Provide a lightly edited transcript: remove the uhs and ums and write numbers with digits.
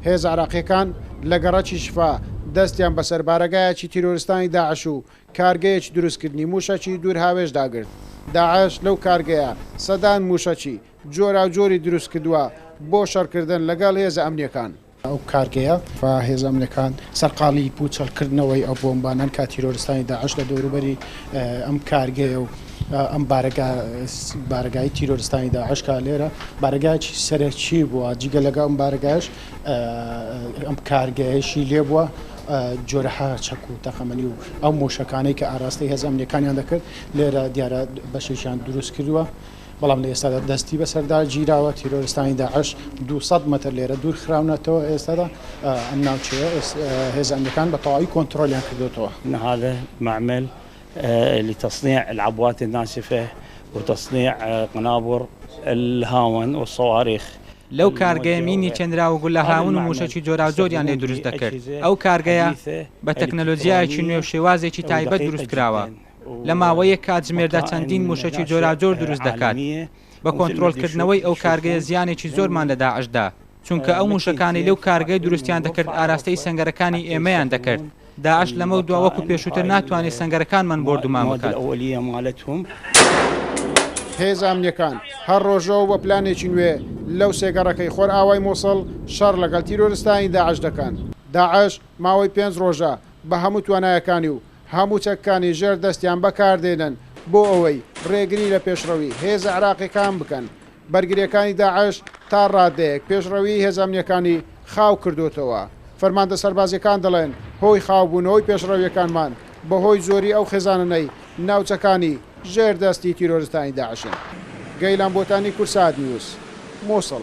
هێزە عێراقییەکان لە گەڕەکی شفا دەستیان بەسەر بارەگایەکی تیرۆرستانی داعش و کارگەیەکی دروستکردنی مووشەکی دوورهاوێژدا گرت. داعش لەو کارگەیە سەدان مووشەکی جۆراوجۆری دروستکردووە بۆ شەڕکردن لەگەڵ هێزە ئەمنییەکان. ئەو کارگەیە و هێزە ئەمنییەکان سەرقاڵی پووچەڵکردنەوەی ئەو بۆمبانەن کە تیرۆرستانی داعش لە دەوروبەری ئەم کارگەیە و ئەم بارەگا بارەگای تیرۆرستانی داعش کە لێرە بارەگایەکی سەرەکی بووە جگە لەگە ئەم بارەگایش ئەم کارگەیەشی لێ بووە جۆرەها چەک و تەقەمەنی و ئەو مووشەکانەی کە ئاراستەی هێزە ئەمنییەکانیان دەکرد لێرە دیارە بەشێکیان دروست کردووە. بەڵام لە ئێستادا دەستی بەسەردا گیراوە، تیرۆرستانی داعش 200 مەتر لێرە دوور خراونەتەوە، ئێستادا ئەم ناوچەیە هێزە ئەمنیەکان بە تەواوی کۆنترۆلیان کردۆتەوە. هذا معمل لتصنيع العبوات الناسفة وتصنيع قنابر الهاون والصواريخ. لەو کارگەیە مینی چێنراو و گوللە هاون و مووشەکی جۆراوجۆریان لێ دروست دەکرد، ئەو کارگەیە بە تەکنەلۆجیایەکی نوێ و شێوازێکی تایبەت دروست کراوە. لە ماوەی یەک کاتژمێردا چەندین مووشەکی جۆراوجۆر دروست دەکات، بە کۆنترۆڵکردنەوەی ئەو کارگەیە زیانێکی زۆرمان لە داعش دا، چونکە ئەو مووشەکانەی لەو کارگەیە دروستیان دەکرد ئاراستەی سەنگەرەکانی ئێمەیان دەکرد، داعش لەمەودوا وەکو پێشووتر ناتوانێت سەنگەرەکانمان بۆردومان بکات. هێزە ئەمنییەکان هەر ڕۆژە و بە پلانێکی نوێ لەو سێ گەڕەکەی خۆرئاوای موسڵ شەڕ لەگەڵ تیرۆرستانی داعش دەکەن. داعش ماوەی پێنج ڕۆژە بە هەموو توانایەکانی و هەموو چەکەکانی ژێر دەستیان بەکاردێنن بۆ ئەوەی رێگری لە پێشڕەوی هێزە عێراقیەکان بکەن، بەرگریەکانی داعش تا رادەیەک پێشڕەویی هێزە ئەمنیەکانی خاو کردۆتەوە، فەرماندە سەربازیەکان دەڵێن هۆی خاوبوونەوەی پێشڕەویەکانمان بەهۆی زۆری ئەو خێزانەنەی ناوچەکانی ژێر دەستی تیرۆرستانی داعشن. گەیلان بۆتانی، کوردسات نیوز، موسڵ.